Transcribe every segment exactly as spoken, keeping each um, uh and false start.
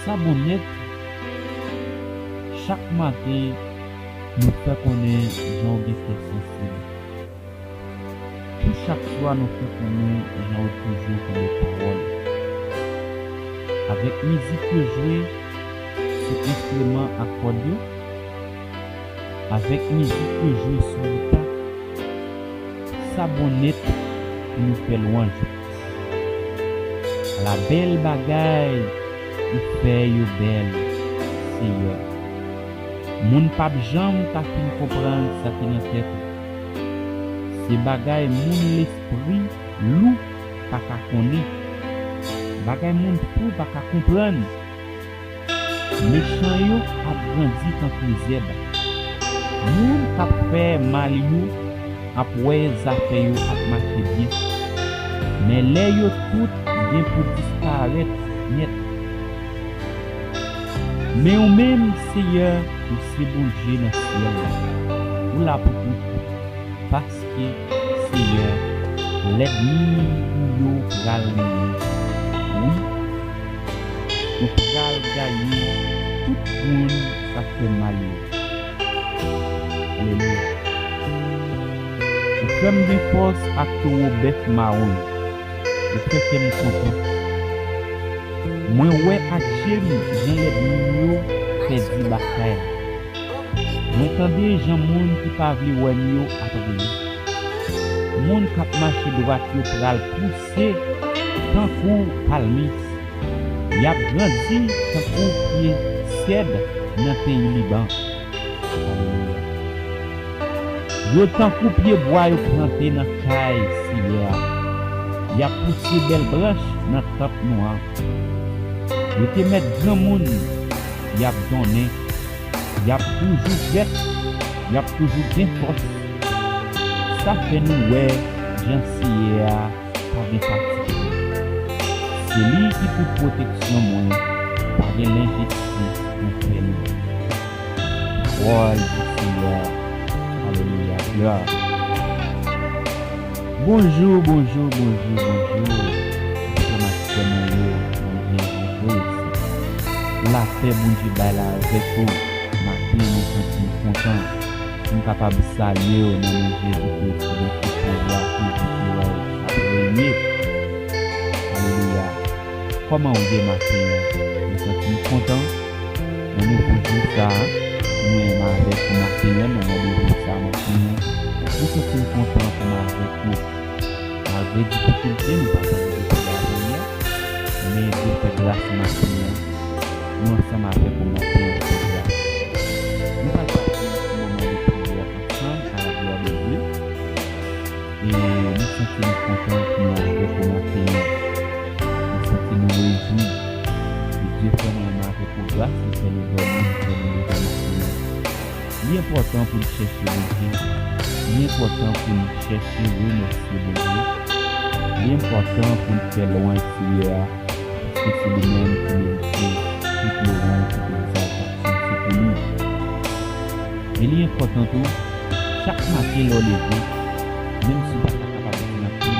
Sa bon nèt, chak maten, nou fè konnen jan w gen kè sansib. Pou chak swa, nou fè konnen jan w toujou kenbe pawòl. Avèk mizik yo jwe sou enstriman ak kòd yo, avèk mizik yo jwe sou gita, sa bon nèt pou nou fè lwanj ou. Ala bèl bagay ou fè yo bèl, Seyè. Moun p ap janm ka fin konprann sa ki nan tèt ou. Se bagay moun lespri lou pa ka konnen. Bagay moun fou pa ka konprann. Mechan yo ap grandi tankou zèb. Moun k ap fè mal yo ap wè zafè yo ap mache byen. Men lè yo tout gen pou disparèt nèt. Men ou menm, Seyè, ou se Bondye nan syèl la. Ou la pou toutan. Paske, Seyè, lènmi ou yo pral mouri. Wi, ou pral gaye tout moun k ap fè mal yo. Alelouya. Ou fè m gen fòs ak towo bèf mawon yo. Ou fè kè m kontan. Mwen wè ak je m jan lènmi m yo pèdi batay la. Mwen tande jan moun ki pa vle wè m yo ap ri. Moun k ap mache dwat yo pral pouse tankou palmis. Y ap grandi tankou pye sèd nan peyi Liban. Alelouya. Yo tankou pyebwa yo plante nan kay Seyè a. Y ap pouse bèl branch nan tanp nou an. Yo te mèt granmoun, y ap donnen. Y ap toujou jwèt, y ap toujou gen fòs. Sa fè nou wè jan Seyè a pa gen fatig. Se li ki pou pwoteksyon mwen, pa gen lenjistis nan tè nou. Pawòl di Seyè a. Alelouya. Glwa. Bonjou, bonjou, bonjou, bonjou. Frè m ak sè mwen yo nan Jezi Kris. Lapè Bondye bay la avèk ou. Maten an, nou santi n kontan. M kapab salye w nan non Jezi Kris ki gen tout pouvwa, ki gen pouvwa ap renye. Alelouya. Kòman w ye maten an? Ou santi w kontan? Nan nouvo jou sa a, mwen menm avèk ou maten an, nan randevou sa a maten an, mwen santi m kontan pou m avèk ou. Malgre difikilte, nou pa janm rete lapriyè, men Dye fè gras maten an. Nou ansanm avèk ou maten an, fè gras. Nou pral pase yon ti moman de priyè ansanm, à la gloire de Dieu. E nou santi nou kontan pou nou avèk ou maten an. Nou santi nou rejwi. E Dye fè mwen menm avèk ou gras, li fè nou dòmi, li fè nou leve maten an. Li enpòtan pou n chèche Bondye. Li enpòtan pou n chèche remèsye Bondye. Li enpòtan pou n fè lwanj Seyè a, paske se li menm ki merite tout lwanj, tout egzaltasyon, se pou li. E li enpòtan tou, chak maten lè w leve, menm si w pa ta kapab di anpil,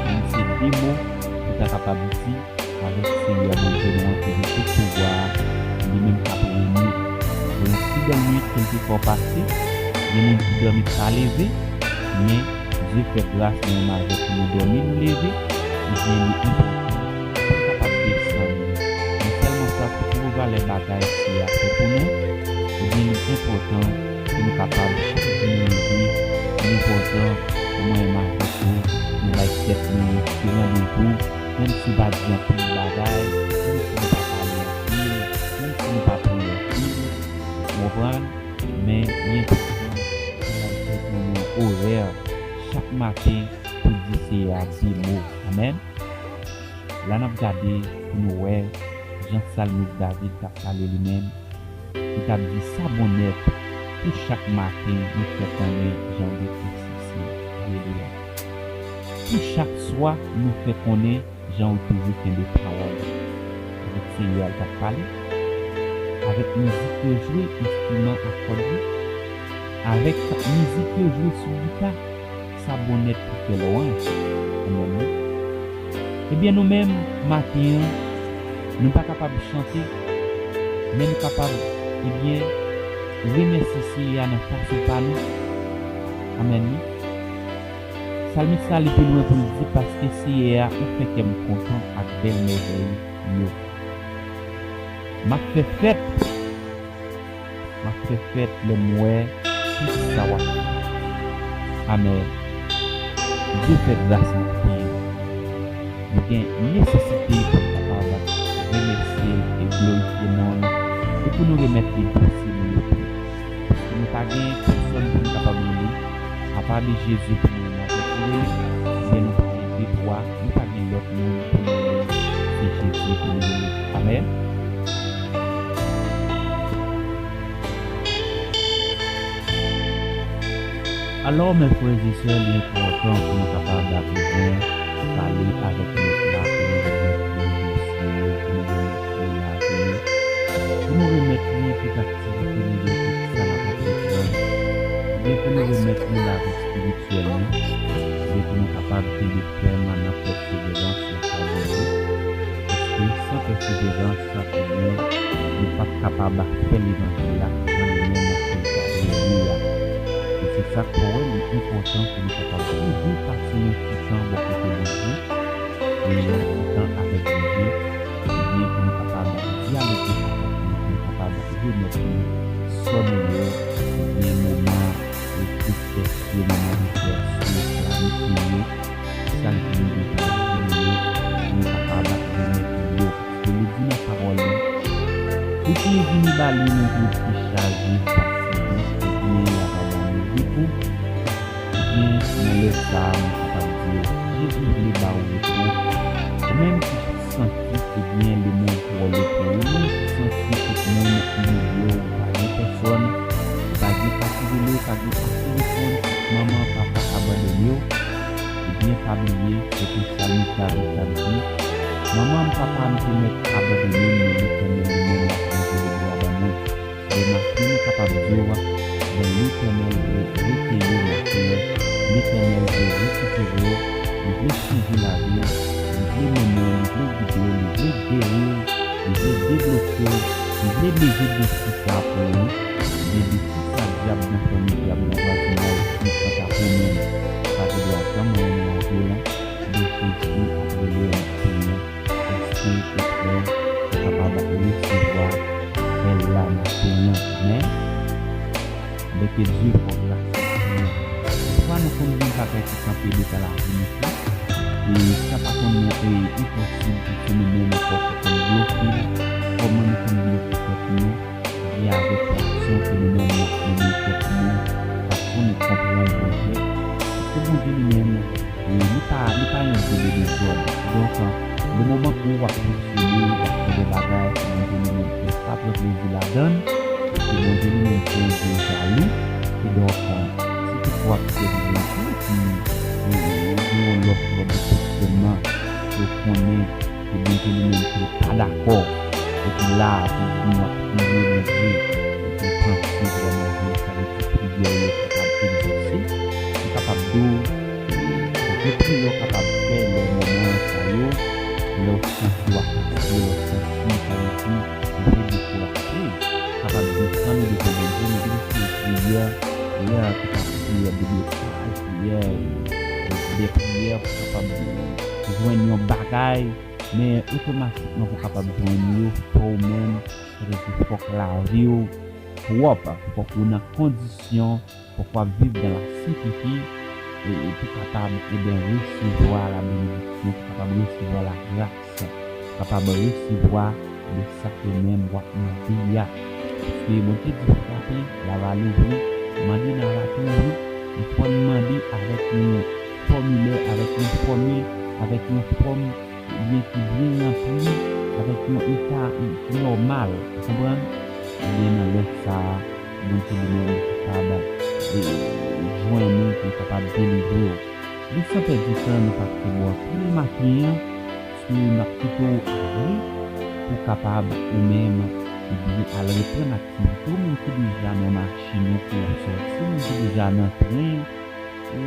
menm se de mo ou ta kapab di avèk Seyè Bondye nou an ki gen tout pouvwa a, li menm k ap renye. Gen moun ki dòmi, kèlkeswa w pase, gen moun ki dòmi pa leve, men Dye fè gras nou menm avèk nou dòmi, nou leve, ebyen li enpòtan pou n kapab desann. Men sèlman sa, pou pli gwo valè bagay Seyè a fè pou nou, ebyen li enpòtan pou nou kapab chak jou nou leve, li enpòtan pou mwen menm avèk ou, nou bay tèt nou yon ti randevou, menm si nou pa di anpil bagay, menm si nou pa pale anpil, menm si nou pa priye anpil, ou konprann? Men li enpòtan pou n bay tèt nou yon orè chak maten pou di Seyè a de mo. Amèn. La n ap gade pou nou wè jan salmis David t ap pale li menm. Li t ap di, sa bon nèt pou chak maten nou fè konnen jan w gen kè sansib. Alelouya. Pou chak swa nou fè konnen jan w toujou kenbe pawòl. Avèk Seyè a l t ap pale. Avèk mizik yo jwe, enstriman ak kòd yo. Avèk mizik yo jwe sou gita. Sa bon nèt pou fè lwanj pou non li. Ebyen nou menm, maten an, nou pa kapab chante, Men nou kapab, ebyen, remèsye Seyè a nan fason pa nou. Amèn, wi. Salmis la, li pi lwen pou l di, paske Seyè a, ou fè kè m kontan ak bèl mèvèy yo. M ap fè fèt. M ap fè fèt lè m wè tout sa w ap fè. Amèn. Dye fè gras nan peyi nou. Nou gen nesesite pou n kapab remèsye l e glorifye non l, e pou nou remèt li dosye nou yo pou li. Paske nou pa gen pèsòn pou nou kapab rele, apa de Jezi pou nou menm avèk li, ebyen nou pa gen de twa, nou pa gen lòt moun pou nou rele, se Jezi pou nou rele. Amèn. Alò, mes frères et sœurs, li enpòtan pou nou kapab ap byen pale avèk lòt la, pou nou remèt li dosye yo, pou nou remèt li lavi yo, pou nou remèt li tout aktivite nou yo, tout sa n ap antreprann, ebyen pou nou remèt li lavi espirityèl nou, ebyen pou nou kapab kenbe fèm nan pèseverans nan sa nou ye. Paske san pèseverans, ebyen, nou p ap kapab fè levanjil la jan li menm ke l ta dwe ye a. E se sa k fè w wè li enpòtan pou nou kapab toujou pase yon ti tan bò kote Bondye, e yon ti tan avèk Bondye, ebyen, pou nou kapab dyaloge avèk li, pou nou kapab remèt li sò nou yo, ebyen, moman e tristès yo, moman de fòs yo, kalamite yo, sa k vin nan lavi nou yo, pou nou kapab remèt li yo. Paske li di nan pawòl li, li ki vini ba li nou tout ki chaje, fatige, ebyen, l ap ba nou repo. Ebyen, nan lè sa a, mwen kapab di w, Jezi vle ba w repo. Ou menm ki santi, ebyen, lemonn twò lo pou ou, ou menm ki santi tout moun ap imilye w, ou pa gen pèsòn, ou pa gen pa ki rele w, pa gen pa ki reponn, manman, papa abandone w, ebyen, pa bliye, se pou Salmis la te di, manman m, papa m te mèt abandone m, men Letènèl li menm l ap leve lebra ban mwen. Demake nou kapab di w, bon, Letènèl vle rekeyi w maten an, Letènèl vle rekipere w, li vle chanje lavi w, li vle mennen w, li vle gide w, li vle geri w, li vle debloke w, li vle leve defi sa pou ou, leve defi sa dyab nan fanmi, dyab nan vwazinaj, li pran ta pou menm. Pa gen dwa janm anyen nan vi w lan, men Jezi ap rele w maten an. Èske ou prè pou kapab resevwa bèl la maten an? Amèn. Bèke Dye fò gras maten an. Pafwa nou konn gen bagay ki kanpe deta lavi nou tou. E sa pa konn montre imposib pou nou menm ankò ki konn bloke l. Kòman nou konn bloke tèt nou? Li avèk fason ke nou menm n ap mennen tèt nou, fason nou konprann Bondye. Paske Bondye li menm, e, li pa, li pa yon Dye de dezòd. Donk, le moman ke w ap fonksyone, w ap fè de bagay, se Bondye li menm ki pa pran plezi ladan l, paske Bondye li menm se yon Dye jalou. E donk, si toutfwa ke gen yon Dye ki, e, e, gen yon lòt mòd de fonksyònman, ke w konnen, ke Bondye li menm tou pa dakò. Epi la, pou di nou ap priye Bondye, epi panse vrèman ke sa vle di priyè yo kapab egzose, nou kapab di w, gen priyè w kapab fè lè moman sa yo, lè w santi w ap pase, lè w santi sa vle di ou vle dekouraje, kapab desann ou devan Bondye, men gen priyè, priyè ki kapab priyè deblokaj, priyè, de priyè pou kapab jwenn yon bagay, men otomatikman pou kapab jwenn yo, fò w menm, sa vle di fòk lavi w pwòp, fòk ou nan kondisyon, fòk w ap viv dans la sainteté, e, e pou kapab, ebyen, resevwa la benediksyon, pou kapab resevwa la gras, pou kapab resevwa de sa ke menm w ap mande a. Paske Bondye di frape, l ava louvri, mande n ava twouve, men fò n mande avèk yon fòmilè, avèk yon fòmil, avèk yon fòm ebyen, ki byen ranpli, avèk yon eta ki nòmal, ou konprann? Ebyen, nan lè sa a, Bondye li menm li kapab, e, jwenn ou, pou l kapab delivre w. Men san pèdi tan, nou pa kite bò anpil maten an, si n ap kite w ale, pou kapab ou menm, ebyen, al reprann aktivite, ou menm ki deja nan machin ou, pou w sòti, ou menm ki deja nan tren, ou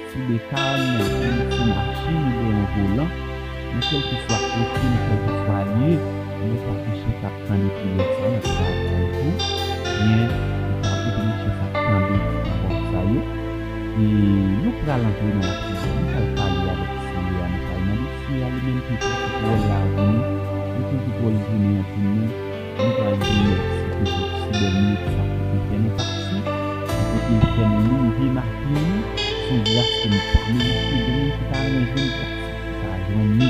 sou bekàn, ou sou machin, ou gen yon volan, men kèlkeswa kote, men kèlkeswa lye, Nou pa gen chans ap tande priyè sa nan travay tou, byen, nou pa gen chans ap tande pawòl sa yo. E nou pral antre nan lapriyè, nou pral pale avèk Seyè a, nou pral mande Seyè a li menm pou l pran kontwòl lavi nou, pou l pran kontwòl jounen an pou nou. Nou pral di l mèsi pou tout si dènye sa ki te fè nou pati, pou kote l fè nou leve maten an, se yon gras ke nou pa merite, gen moun ki pa renmen jwenn gras sa, ki pa jwenn li.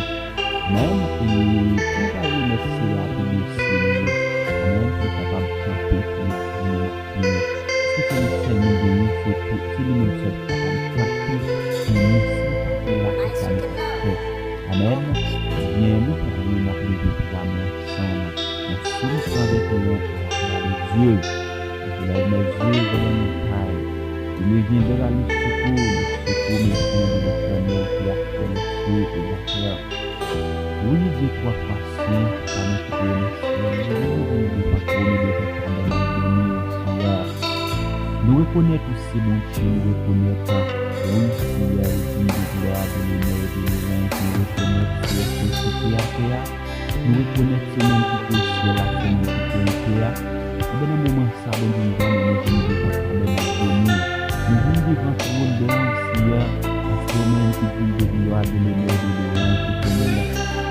Amèn. E nou pral remèt Seyè a pou dosye nou yo. Amèn. Pou l kapab kanpe pou lapriyè. Paske se li sèl nou genyen, se pou, se li menm sèl ki kapab kanpe pou nou, si li pa te la, kisa nou t ap fè? Amèn. Ebyen, nou pral leve, n ap leve twa men ansanm nan Sòm san venteyen, à la gloire de Dieu. Je lève mes yeux vers les montagnes. D'où me viendra le secours? Le secours me vient de l'Éternel qui a fait les cieux et la terre. Wi, de twa fwa sen, Papa nou ki te nan syèl, nou vini devan twòn ou, devan tabènak beni ou, Seyè. Nou rekonèt ou se Bondye, nou rekonèt, wi, Seyè, ou diy de glwa, de lonè e de lewans. Nou rekonèt, Seyè, se ou ki kreyatè a. Nou rekonèt se ou menm ki kreye syèl la, se ou menm ki kreye tè a. Ebyen, nan moman sa, Bondye, nou vini, nou vini devan tabènak beni ou. Nou vini devan twòn blan ou, Seyè, paske ou menm ki diy de glwa, de lonè, de lewans, Etènèl.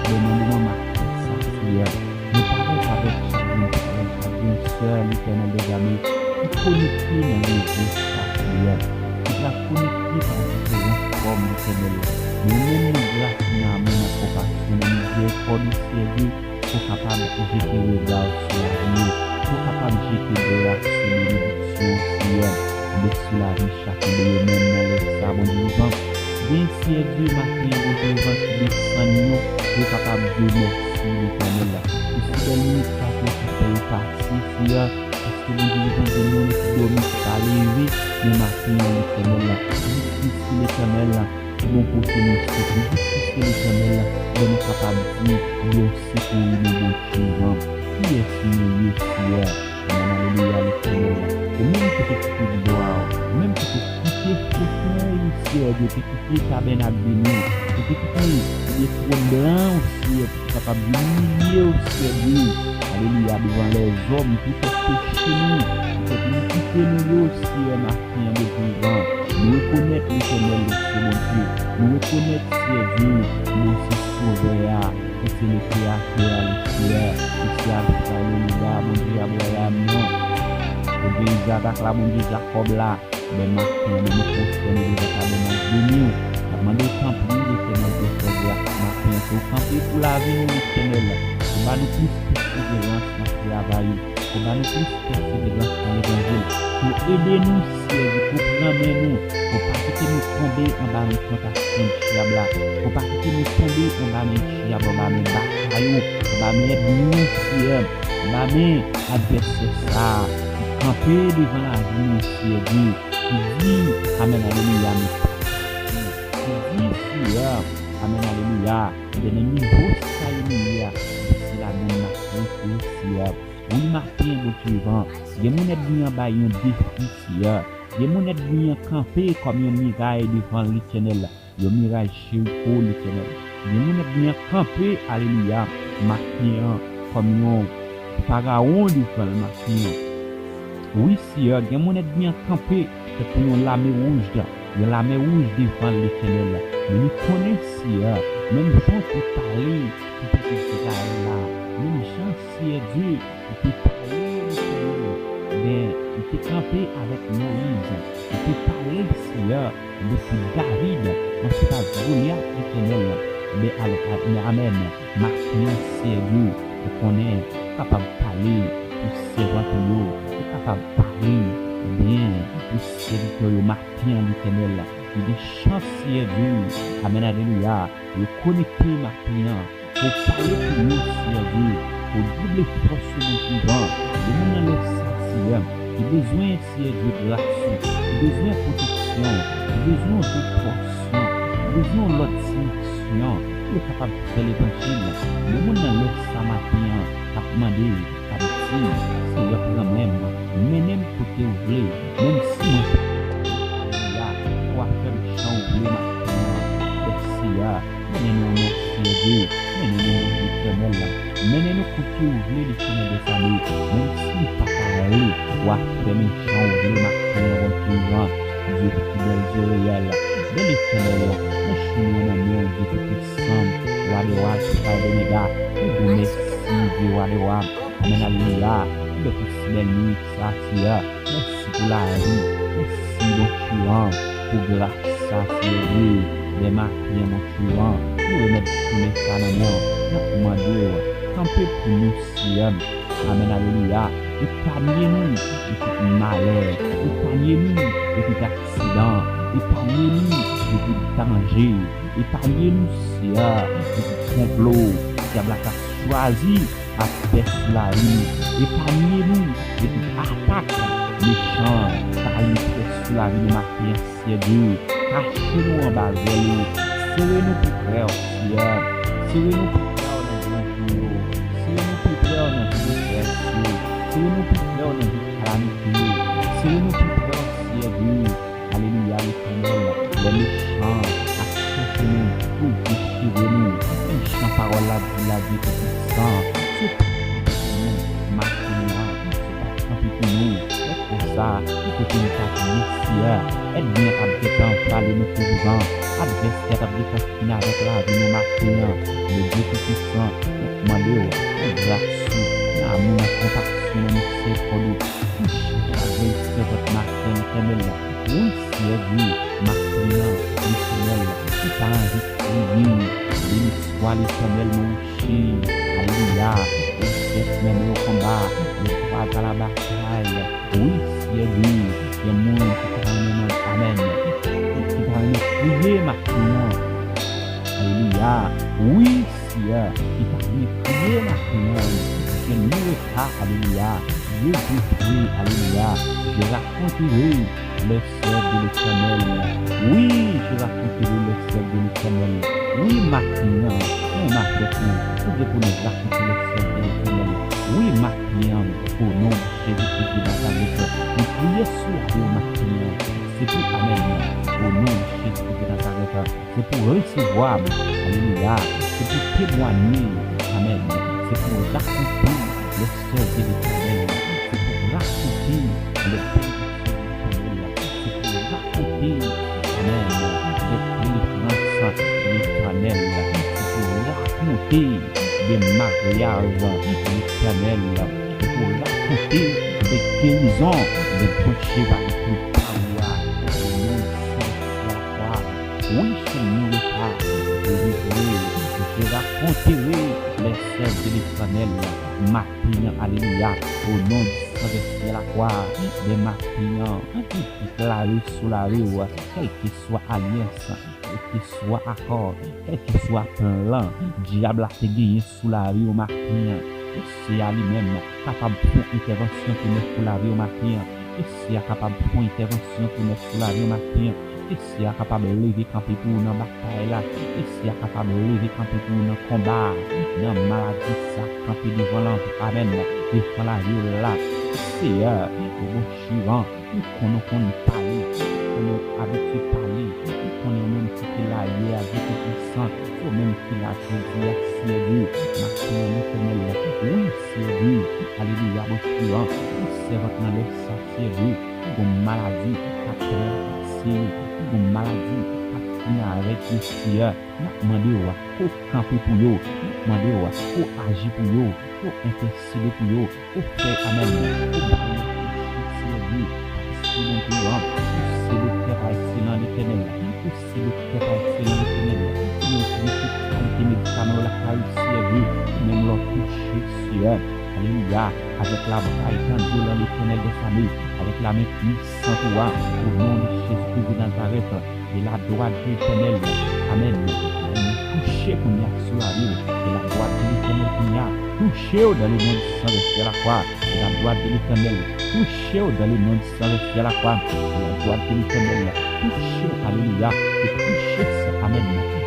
Ebyen, nan moman maten sa, Seyè, nou parèt avèk chak grenn frè, chak grenn sè, Letènèl dèzame, ki konekte nan rezo sa, Seyè, ki pral konekte pa diferan fòm, Letènèl. Men ou menm nan gras ou, nan amou, nan konpasyon, nan mizèrikòd ou, Seyè Dye, pou w kapab jete rega w sou lavi yo, pou w kapab jete gras sou benediksyon, Seyè, de sou lavi chak de yo menm nan lè sa, Bondye vivan. Gen, Seyè Dye, maten an, Bondye vivan, ki desann yo, pou yo kapab di w mèsi, Letènèl, pou si bèl minit sa ke w fè yo pase, Seyè, paske, Bondye vivan, gen moun ki dòmi, ki pa leve, men maten an, Letènèl, jistis, Letènèl, ki bon kote nou soti, jistis, Letènèl, lè nou kapab di, Bondye, sekouri nou, Bondye vivan. Kiyès nou ye, Seyè? Amèn, alelouya, Letènèl. Ou menm ki te kite glwa w, ou menm ki te kite fotèy ou, Seyè Dye, te kite tabènak beni w, ou te kite twòn blan w, Seyè, pou te kapab imilye w, Seyè Dye. Alelouya, devan lèzòm, poutèt peche nou, poutèt inikite nou yo, Seyè, maten an, Bondye vivan. Nou rekonèt, Letènèl, ou se Bondye. Nou rekonèt, Seyè Dye, ou se Sovè a. Ou se le Kreyatè a, le Seyè, ou se Alfa, Omega, Bondye Abraram nan, Bondye Izarak la, Bondye Jakòb la. Ebyen, maten an, nou pwostène devan tabènak beni w. N ap mande w, tanpri, Letènèl, pou w fè gras maten an, ke w kanpe pou lavi nou, Letènèl. Ou ba nou plis pèseverans nan travay ou. Ou ba nou plis pèseverans nan levanjil. Ou ede nou, Seyè Dye, ou pran men nou. Ou pa kite nou tonbe anba men tantasyon dyab la. Ou pa kite nou tonbe anba men dyab, anba men batay ou, anba men ènmi ou, Seyè, anba men advèsè sa a ki kanpe devan lavi nou, Seyè Dye, ki di, amèn, alelouya, nou pa kapab, ki di, Seyè, amèn, alelouya, ebyen, nan nivo sa yo nou ye a, se ladan n n ap rete, Seyè. Wi, maten an, Bondye vivan, gen moun ènmi an bay yon defi, Seyè. Gen moun ènmi an kanpe kòm yon miray devan l, Letènèl, yon miray Jeriko, Letènèl. Gen moun ènmi an kanpe, alelouya, maten an, kòm yon farawon devan l, maten an. Wi, Seyè, gen moun ènmi an kanpe tankou yon lame wouj, yon lame wouj devan l, Letènèl. Men nou konnen, Seyè, menm jan w te pale pou pèp Izrayèl la, menm jan, Seyè Dye, ou te pale, Letènèl, men ou te kanpe avèk Moyiz, ou te pale, Seyè, men pou David, ansanm ak Golyat, Letènèl, men ale, a-, men amèn, maten an, Seyè Dye, ou konnen, ou kapab pale pou sèvant ou yo, ou kapab pale, ebyen, pou sèvitè yo, maten an, Letènèl, ki gen chans, Seyè Dye, amèn, alelouya, yo konekte maten an, pou pale pou yo, Seyè Dye, pou double fòs ou, Bondye vivan. Gen moun nan lè sa, Seyè, ki bezwen, Seyè Dye, gras ou, ki bezwen pwoteksyon, ki bezwen yon doub pòsyon, ki bezwen yon lòt dimansyon, pou yo kapab fè levanjil. Gen moun nan lè sa maten an k ap mande, k ap di, Seyè, pran men m, mennen m kote w vle, menm si mwen pa, alelouya, w a fè m jan w vle maten an, Seyè. Mennen nou, non, Seyè Dye. Mennen nou, non, Seyè Letènèl. Mennen nou kote ou vle, Letènèl dèzame. Menm si nou pa ka ale, w a fè men jan ou vle, maten an, Bondye vivan, Dye fidèl, Dye reyèl. Byen Letènèl, nou soumet nan men w, Dye Toupisan, Wa dè wa, Alfa e Omega. Nou di w mèsi, Dye Wa dè wa. Amèn, alelouya. Pou bèl pou si bèl nwit sa, Seyè. Mèsi pou lavi. Mèsi, Bondye an, pou gras sa, Seyè Dye. Dè maten an, Bondye an, nou remèt jounen sa nan men w. N ap mande w, kanpe pou nou, Seyè. Amèn, alelouya. Epanye nou de tout malè. Epanye nou de tout aksidan. Epanye nou de tout danje. Epanye nou, Seyè, de tout konplo dyab la ka chwazi ap fè sou lavi nou. Epanye nou de tout atak mechan ta vin fè sou lavi nou maten an, Seyè Dye. Kache nou anba zèl ou. Sere nou pi pre w, Seyè. Sere nou pi pre w nan gran jou yo. Sere nou pi pre w nan jou detrès yo. Sere nou pi pre w nan jou kalamite yo. Sere nou pi pre w, Seyè Dye. Alelouya, Letènèl. Lè mechan ap chèche nou pou l dechire nou, men jan pawòl la di la, Dye Toupisan, se pa kanpe pou nou, maten an, se pa kanpe pou nou. Lè konsa, ki kote nou t ap ye, Seyè? Ènmi an t ap gentan vale nou kou vivan. Advèsè a t ap gentan fin avèk lavi nou maten an. Men Dye Toupisan, n ap mande w, nan gras ou, nan amou, nan konpasyon, nan mizèrikòd ou, touche chagren sèvant maten an, Letènèl. Wi, Seyè Dye, maten an, Letènèl, ki pa anvi kriye. Beni swa Letènèl, mon rocher. Alelouya. Ou chèf nan men yo konba, le roi dans la bataille. Wi, Seyè Dye, gen moun ki ta renmen mande amèn, ki ta renmen kriye maten an. Alelouya. Wi, Seyè, ki ta renmen kriye maten an, je louerai, alelouya, Dieu du pré, alelouya, je raconterai les œuvres de l'Éternel. Oui, je raconterai les œuvres de l'Éternel. Wi, maten an, mwen avèk ou, nou gen pou nou rakonte les œuvres de l'Éternel. Wi, maten an, o non de Jezi Kris de Nazarèt, nou kriye sou lavi w maten an. Se pou amèn, o non de Jezi Kris de Nazarèt. Se pou resevwa m. Alelouya. Se pou temwanye. Amèn. Se pou rakonte les œuvres de l'Éternel. Se pou rakonte les bénédictions de l'Éternel. Se pou rakonte, amèn, les délivrances de l'Éternel. Se pou rakonte des mariages de l'Éternel. Se pou rakonte des guérisons de Bondye va écrit par là. Wi, Senyè, je raconterai les œuvres de l'Éternel. Maten an, alelouya, o non di San vèsè lakwa, dè maten an, li deklare sou lavi w, kèlkeswa alyans, kèlkeswa akò, kèlkeswa plan dyab la te genyen sou lavi w maten an, Seyè a li menm kapab fè yon entèvansyon tou nèf pou lavi w maten an. Seyè a kapab fè yon entèvansyon tou nèf pou lavi w maten an. Seyè a kapab leve kanpe pou ou nan batay la. Seyè a kapab leve kanpe pou ou nan konba a, nan maladi sa k kanpe devan la, amèn, devan lavi w la. Seyè, ou bon jiran, m konnen w konn pale, m konnen w abitye pale, m konnen w menm ki te la yè a, Dye Toupisan, se w menm ki la jodi a, Seyè Dye, maten an, Letènèl, wi, Seyè Dye, alelouya, bon jiran, ou sèvant nan lè sa, Seyè Dye, ki gon maladi k ap trakase yo, ki gon maladi k ap fin avèk yo, Seyè, n ap mande w pou w kanpe pou yo, n ap mande w pou w aji pou yo, pou w entèsede pou yo, pou w fè, amèn, pou w ba yo kouche, Seyè Dye, paske Bondye an, ou se doktè pa ekselans, Letènèl, ou se doktè pa ekselans, Letènèl, ou menm ki gen tout kalite medikaman yo lakay ou, Seyè Dye, ou menm lè w touche, Seyè, alelouya, avèk labra etann de lan, Letènèl dèzame, avèk lamen pwisant ou a, o non de Jezi Kris de Nazarèt, e ladwat de Letènèl, amèn, touche kounye a sou lavi w, e ladwat de Letènèl kounye a touche w dans le nom du sang versé à la croix, e ladwat de Letènèl touche w dans le nom du sang versé à la croix, e ladwat de Letènèl touche w, alelouya, e touche sa, amèn,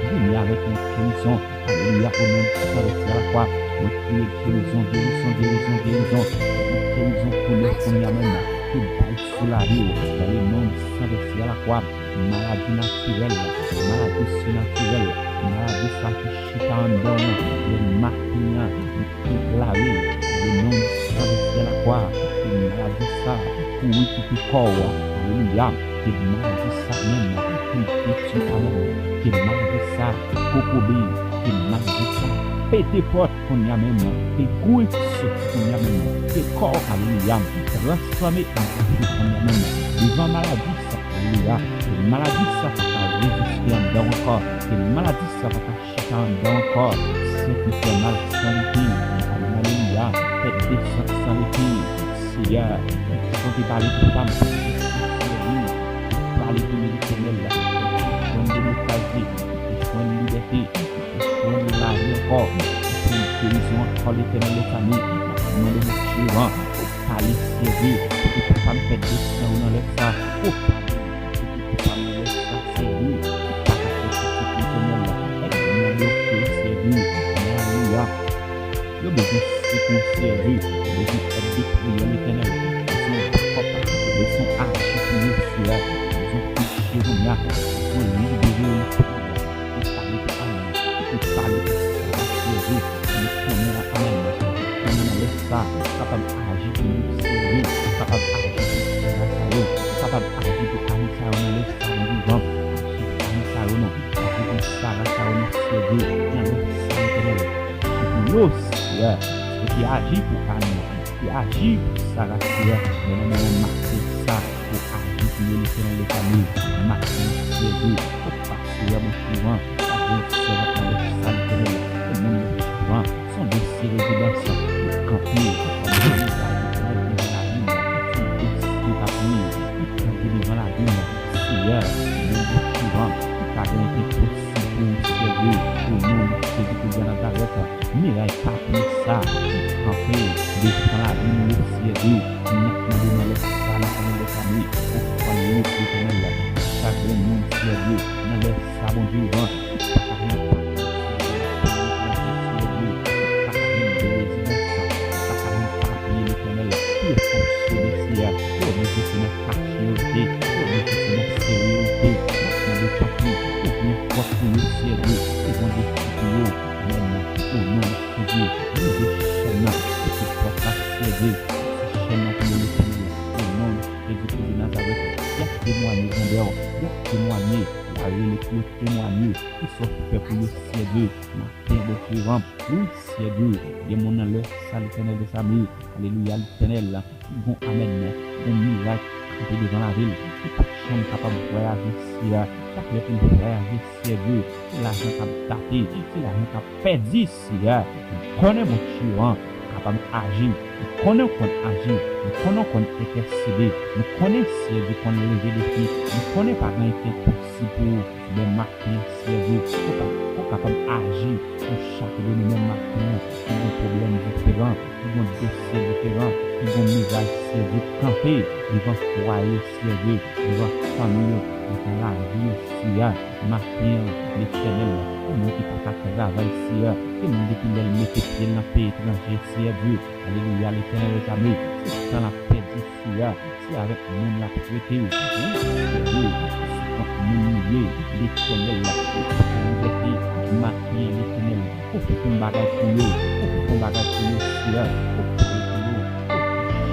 vini avèk yon gerizon, alelouya, o non di San vèsè a lakwa, mwen kriye gerizon, gerizon, gerizon, gerizon, yon gerizon tou nèf kounye a menm, ki bay sou lavi w, dans le nom di San vèsè a lakwa, maladi natirèl, maladi sinatirèl, Maladi sa ki chita anndan w nan, lè maten an, ki lave, le non di San Lespri a lakwa, ke maladi sa kouri kite kò w. Alelouya. Ke maladi sa menm, ke l detwi, amèn. Ke maladi sa kokobe, ke maladi sa pete pòt kounye a menm, ke gou soti kounye a menm, ke kò w, alelouya, transfòme an dife kounye a menm. Devan maladi sa, alelouya, ke maladi sa pa ka reziste anndan w ankò, ke maladi sa pa ka chita anndan w ankò. Sèkifè mal san lepi, alelouya, tèt desant san lepi. Seyè, sante pale pou fanm, pale pou yo, Letènèl, jwenn deblokaj li, jwenn libète, jwenn lavi ankò, jwenn gerizon ankò, Letènèl, lèzanmi, mande Bondye vivan, pale, Seyè Dye, pou fanm tèt desant yo nan lè sa, pale, pou fanm nan lè sa, Seyè Dye, pa ka fè pitit, Letènèl, èd mwen bloke, Seyè Dye, alelouya. Yo bezwen sekou, Seyè Dye. Yo bezwen èd de priyè, Letènèl. Yo bezwen bakòp. Yo bezwen aji pou yo, Seyè. Yo bezwen touche kounye a. Yo bezwen libere yo, Letènèl. Ou pale pou fanm nan. Ou pale pou fanm nan, Seyè Dye. Ou konnen, amèn. Ou konnen nan lè sa. Ou kapab aji pou yo, Seyè Dye. Ou kapab aji pou sè sa yo. Ou kapab aji pou fanmi sa yo nan lè sa, Bondye vivan. Aji pou fanmi sa yo, non. Aji pou sè sa yo, non, Seyè Dye. Nan lè sa, Letènèl. Aji pou yo, Seyè. Ou te aji pou Ann, ou te aji pou Sara, Seyè, men nan moman maten sa, ou aji pou yo, Letènèl, lèzanmi, maten, Seyè Dye, ou pa, Seyè, Bondye vivan, pa gen sèvant nan lè sa, Letènèl, ou moun, Bondye vivan, sonde se rezidans, ou kanpe, kòm yon vizaj, Letènèl, devan lavi m, ou dosye pa priye, ou kanpe devan lavi m, Seyè, ou moun, Bondye vivan, ou pa gen enposib pou ou, Seyè Dye, o non de Jezi Kris de Nazarèt. Miray pa pye sa ki kanpe devan lavi nou yo, Seyè Dye. N ap mande nan lè sa, nan lè sa, ou fè lwouj Letènèl la. Chak grenn moun, Seyè Dye, nan lè sa, Bondye vivan, pa ka jwenn pa pye, Seyè Dye, pa ka jwenn de rezidans, pa ka jwenn pa pye, Letènèl, pou yo fonksyone, Seyè, pou yo manifeste nan kache yo te, pou yo manifeste nan serye yo te. N ap mande tanpri, ouvri yon pòt pou yo, Seyè Dye, ouvri yon defi pou yo. Amèn. O non de Jezi, brize chèn nan, kite pòt la, Seyè Dye, kite chèn nan pou yo, Letènèl, o non de Jezi Kris de Nazarèt, y ap temwanye grandè w, y ap temwanye, y a rele pou yo temwanye, kisa w fè pou yo, Seyè Dye, maten, Bondye vivan, wi, Seyè Dye, gen moun nan lè sa, Letènèl, lèzanmi, alelouya, Letènèl, ki gon amèn, gon miray ki kanpe devan lavi l, ki pa t janm kapab vwayaje, Seyè, chak lè pou l vwayaje, Seyè Dye, se lajan k ap date, se lajan k ap pèdi, Seyè. M konnen Bondye an kapab aji, m konnen w konn aji, m konnen w konn entèsede, m konnen, Seyè Dye, w konn leve defi, m konnen pa gen anyen ki enposib pou ou, men maten an, Seyè Dye, ou ka, ou kapab aji pou chak de nou menm maten an, ki gen pwoblèm diferan, ki gen dosye diferan, ki gen miray, Seyè Dye, kanpe devan fwaye, Seyè Dye, devan fanmi yo, devan lavi yo, Seyè. Maten an, Letènèl, gen moun ki pa ka travay, Seyè, gen moun depi lè l mete pye l nan peyi etranje, Seyè Dye, alelouya, Letènèl, lèzanmi, se tan l ap pèdi, Seyè, se avèk moun l ap rete. Wi, Seyè Dye, se kont moun li ye, Letènèl, ou fè yon libète maten an, Letènèl, ou fè yon bagay pou yo, ou fè yon bagay pou yo, Seyè, ou pale pou yo, ou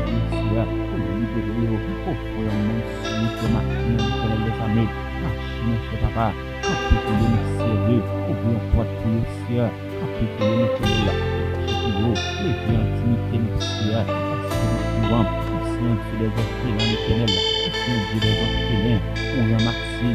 touche yo, Seyè, ou libere yo, ou fè yon moun sou yo maten an, Letènèl, lèzanmi, mache, monchè, papa, kanpe pou yo, Seyè Dye, ouvri yon pòt pou yo, Seyè. Kanpe pou yo, Letènèl, aji pou yo, leve entimite nou, Seyè, paske nou vivan, ou se yon Dye dèzòfelan, Letènèl, ou se yon Dye dèzòfelan, ou ranmase,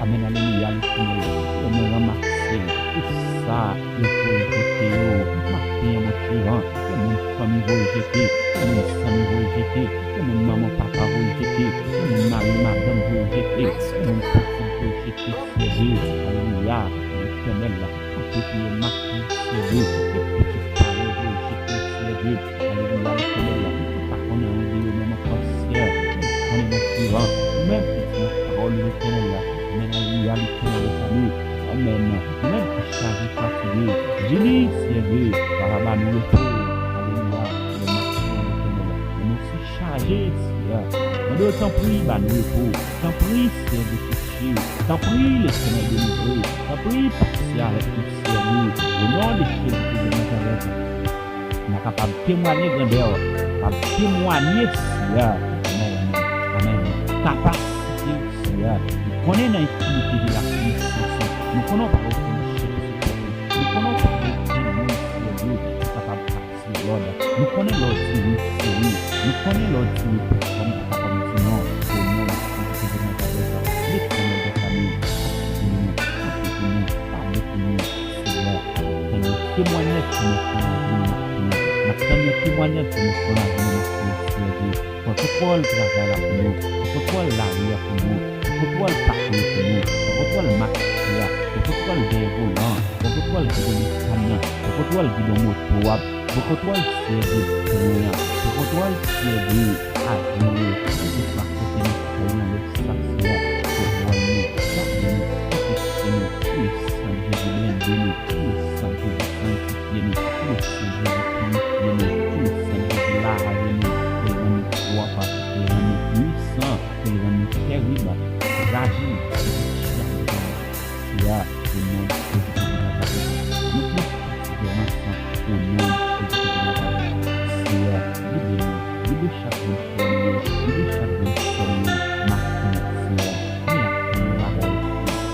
amèn, alelouya, Letènèl, ou men ranmase tout sa yo voye jete yo, maten an, Bondye vivan, gen moun fanmi voye jete, gen moun zanmi voye jete, gen moun manman papa voye jete, gen moun mari madanm voye jete, gen moun pitit voye jete, Seyè Dye, alelouya, Letènèl, kanpe pou yo maten, Seyè Dye, ke pitit pa yo voye jete, Seyè Dye, alelouya, Letènèl, ou pa konn anyen de yo menm ankò, Seyè, ou konnen, Bondye vivan, ou menm ki di nan pawòl ou, Letènèl, amèn, alelouya, Letènèl, lèzanmi, amèn, ou menm ki chaje, fatige, vini, Seyè Dye, papa, ba nou repo, alelouya, lè maten an, Letènèl, men nou si chaje, Seyè, mande w tanpri, ba nou repo, tanpri, Seyè Dye, Tanpri, Letènèl, delivre. Tanpri, pase avèk nou, Seyè Dye. O non de Jezi Kris de Nazarèt, n a kapab temwanye grandè w, kapab temwanye, Seyè. Amèn. Amèn. Kapasite w, Seyè. Nou konnen nan enfinite de la pwisans ou. Nou konnen w pa gen okenn chèf sou tè. Nou konnen w pa gen okenn moun, Seyè Dye, ki kapab pase lòd. Nou konnen lè w di wi, se wi. Nou konnen lè w di wi, pèsonn pa kapab di non. O non de Jezi Kris de Nazarèt, Letènèl dè lame, pase pou nou, kanpe pou nou, pale pou nou, Seyè. N ap tann yon temwanyaj pou nou pran lavi nou maten an. N ap tann yon temwanyaj pou nou pran lavi nou maten an, Seyè Dye. Pran kontwòl travay la pou nou. Pran kontwòl lari a pou nou. Pran kontwòl pakou yo pou nou. Pran kontwòl mache a. Pran kontwòl dèyè volan. Pran kontwòl gidon mechan nan. Pran kontwòl gidon moto a. Pran kontwòl, Seyè Dye, tren an. Pran kontwòl, Seyè Dye, avyon yo. Kèlkeswa kote nou fè nan lè sa, Seyè. Kontwòl nou, gade nou, pwoteje nou. Pou le san Jezi blende nou. Pou le san Jezi sanktifye nou. Pou le san Jezi pirifye nou. Pou le san Jezi lave nou. Pou l rann nou pwòp. Pou l rann nou pwisan. Pou l rann nou tèrib. Frajil. Pou tout chak grenn. Seyè, o non de Jezi Kris de Nazarèt, nou plis pase vrèman san o non de Jezi Kris de Nazarèt. Seyè, gide nou, gide chak grenn frè nou yo, gide chak grenn sè nou yo, maten an, Seyè. Men ak tout bagay,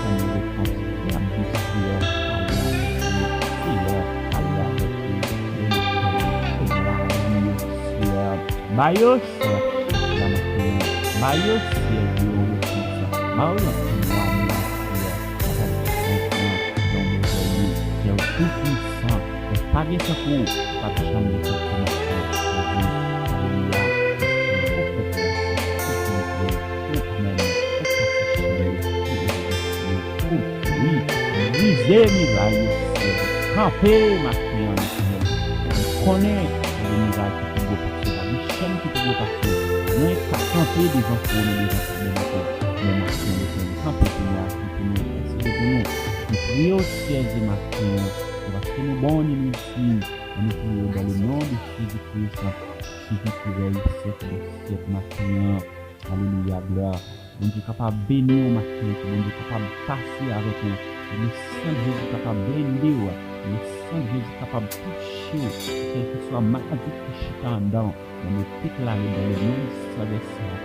tann yon repons, men ap di Seyè, ale avèk nou, Seyè, ale avèk nou, men ak tout bagay, Seyè. Ba yo, Seyè, chak la maten an. Ba yo, Seyè, yon repons. Ba yo yon temwayaj, Seyè. Papa, nou kontan nan non de Jezi, Seyè, ou tou pwisan. Donk, pa gen tankou ou, pa t janm gen tankou maten an, Seyè. Alelouya. Ou fè pou la, ou fè pou la, ou amèn, ou pase chèn yo, ou egzòse yo, ou detwi, brize miray yo, Seyè. Kanpe maten an, Letènèl. Nou konnen, gen miray ki pi gwo pase, pa gen chèn ki pi gwo pase. Mwen ka kanpe devan twòn ou, devan tabènak ou. Men maten an, Letènèl, kanpe pou nou, aji pou nou, entèsede pou nou. Nou priye w, Seyè Dye, maten an, se paske nou bon, nou di, nou priye w dans le nom de Jésus-Christ, Jezi ki rèy syèk dè syèk maten an. Alelouya, glwa. Bondye kapab beni w maten an, ke Bondye kapab pase avèk ou, ke le san Jezi kapab blende w, ke le san Jezi kapab touche w, kèlkeswa maladi ki chita anndan w, men nou deklare dans le nom de Jésus,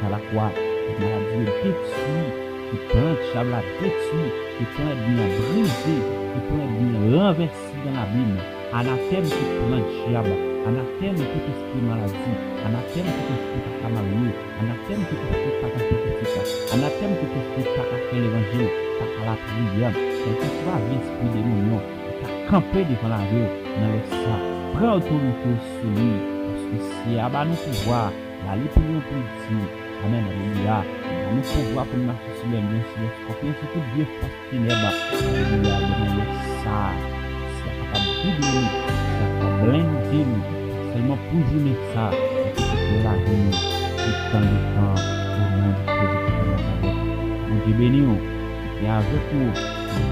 pa lakwa, tout maladi yo detwi, tout plan dyab la detwi, tout plan ènmi an brize, tout plan ènmi an ranvèse dans l'abîme. Anatèm tout plan dyab, anatèm tout espri maladi, anatèm tout espri pa ka marye, anatèm tout espri pa ka fè pitit, anatèm tout espri pa ka fè levanjil, pa ka lapriyè, kèlkeswa vye espri demonyon ki ka kanpe devan lavi w nan lè sa, pran otorite w sou li, paske Seyè a ba nou pouvwa, l ale pi lwen pou l di, amèn, alelouya, l ba nou pouvwa pou n mache sou lèlyon, sou lèskòpyon, sou tout vye fòs tenèb. Alelouya, nan lè sa, Seyè kapab double nou, Seyè kapab blende nou, sèlman pou jounen sa, e pou tout lavi nou, tout tan de tan, o non de Jezi Kris de Nazarèt. Bondye beni w, ki te avèk ou, frè,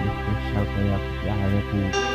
le frè Charles Pierre, ki te avèk ou,